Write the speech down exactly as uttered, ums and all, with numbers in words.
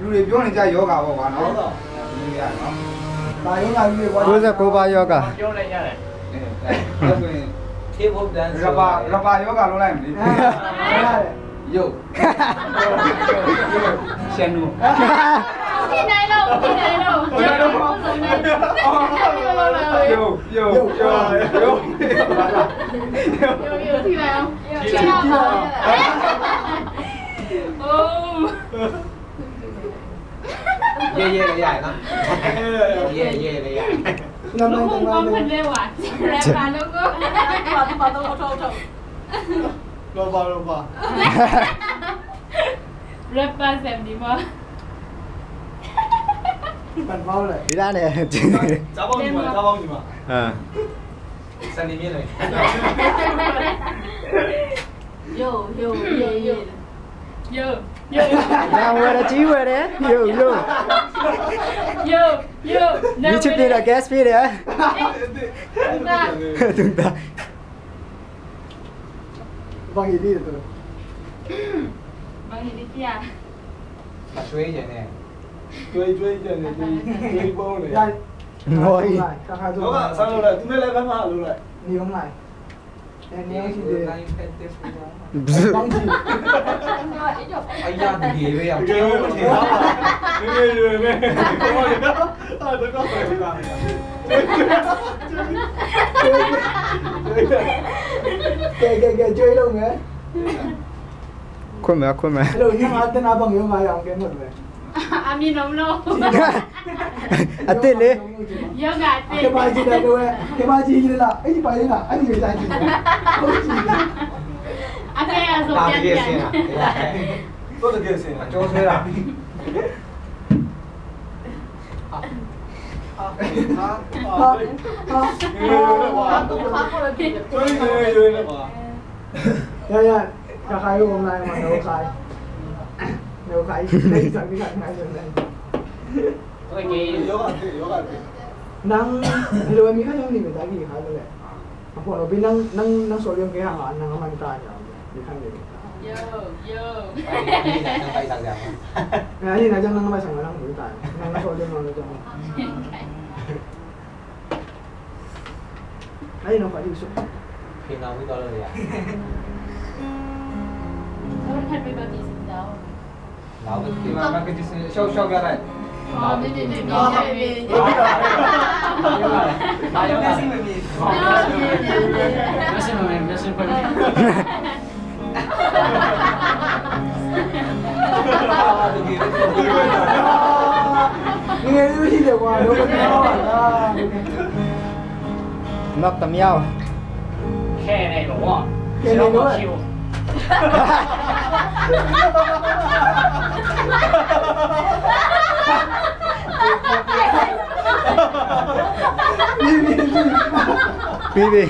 လူလူတွေပြောနေကြယောဂါပေါ့ကွာနော်။ ဒါယောဂါကြီးတွေကွာ။ ကိုယ်စက်ကိုယ်ပါယောဂါ။ ပြောလိုက်ရတယ်။ အဲအဲဒါဆိုရင် K-pop dancer ရပါရပါယောဂါလုပ်လိုက်မလဲ။ အဲရတယ်။ ယုတ်။ ရှန်နူ။ ဖြစ်နိုင်တော့ဖြစ်နိုင်တော့ ယုတ်ယုတ်ယုတ်ယုတ်ယုတ်။ ယုတ်ယုတ် ထိလိုက်အောင်။ ထိလိုက်အောင်။ အိုး။ ရဲရဲလည်းရတယ်နော်။ ရဲရဲလည်းရတယ်။ လုံးဝကောင်းဖက်လဲဝါ။ ရပါလို့ကို။ ပါပါတော့ထုတ်ထုတ်။ လောပါလောပါ။ ရပါစံဒီမ။ ပန်ပါဦးလေ။ ဒီလားနဲ့။ စားပေါင်းညီမစားပေါင်းညီမ။ အာ။ စံနေမြင်လေ။ ယိုယိုယိုယို။ ယိုယို။ နဝယ်တကြီးဝယ်တယ်။ ယိုယို။ ယိုယို။ မီးချစ်ပြေတော့ gas ပေးတယ်။ တုံတာ။ တုံတာ။ ဘာကြီးဒီတော့။ ဘာကြီးဒီပြ။ အဆွေးကျင်နေ။ ဆွေးဆွေးကျင်နေ။ ဆွေးပေါင်းနေ။ ငေါ်ကြီး။ လောကအစားလုပ်လိုက်။ သူနဲ့လည်းဖမ်းမလို့လိုက်။ နေအောင်လိုက်။ အဲနေအောင်ရှိတယ်။ ဘုရား။ အရာတကယ်ပဲ။ တကယ်ပဲ။ တကယ်ပဲ။ အာတော့ကောင်းပါလား။ ကဲကဲကဲ ကြွေးလုံးမယ်။ ခွင့်မယ်ခွင့်မယ်။ အဲ့လိုညမှာတနာပေါင်ရောမရအောင်ကဲမလို့ပဲ။ အမီးနုံးလို့။ အသစ်လေ။ ယောဂအသစ်။ ကဘာကြီးတယ်ကွယ်။ ကဘာကြီးရလား။ အဲ့ဒီပါရလား။ အဲ့ဒီရကြကြီး။ ဟုတ်ကြီး။ အကဲအစိုးပြန်ပြန်။ တော့တကယ်စင်တာ။ ကြောဆွဲတာ။ ဟာဟာဟာ။ ရရ။ ကခါယုံနိုင်မှာတော့ခါ။ တော့ခါ။ နိုင်စားပြီးခါနိုင်စားနိုင်။ ဟုတ်ကဲ့။ ယောဂအသစ်ယောဂအသစ်။ နန်းဒီလိုမိခါယုံနေမိသားကြီးခါကလေး။ အဖေါ်တော့ပြီးနန်းနန်းနန်းစော်ရုံးကဲဟာနန်းအမှန်တားကြ။ မိခါနေ။ ယိုယို။ အဲ့ဒီနန်းကြောင့်နန်းမဆိုင်ကနန်းမိသားနန်းစော်ရုံးနန်းကြောင့်။ Ay, no, para eso. Que no, we got it, yeah. Happy birthday, Sindao. Now, we can make it this show, show, yeah, right? Oh, maybe, maybe, maybe. Messing with me. No, maybe, maybe. Messing with me, messing with me. ငယ်လေးရှိတယ်ကွာတော့မပြောပါလား။ နောက်တစ်ယောက်။ ခဲနေလို့။ ခဲနေလို့။ ပြီးပြီ။ ပြီးပြီ။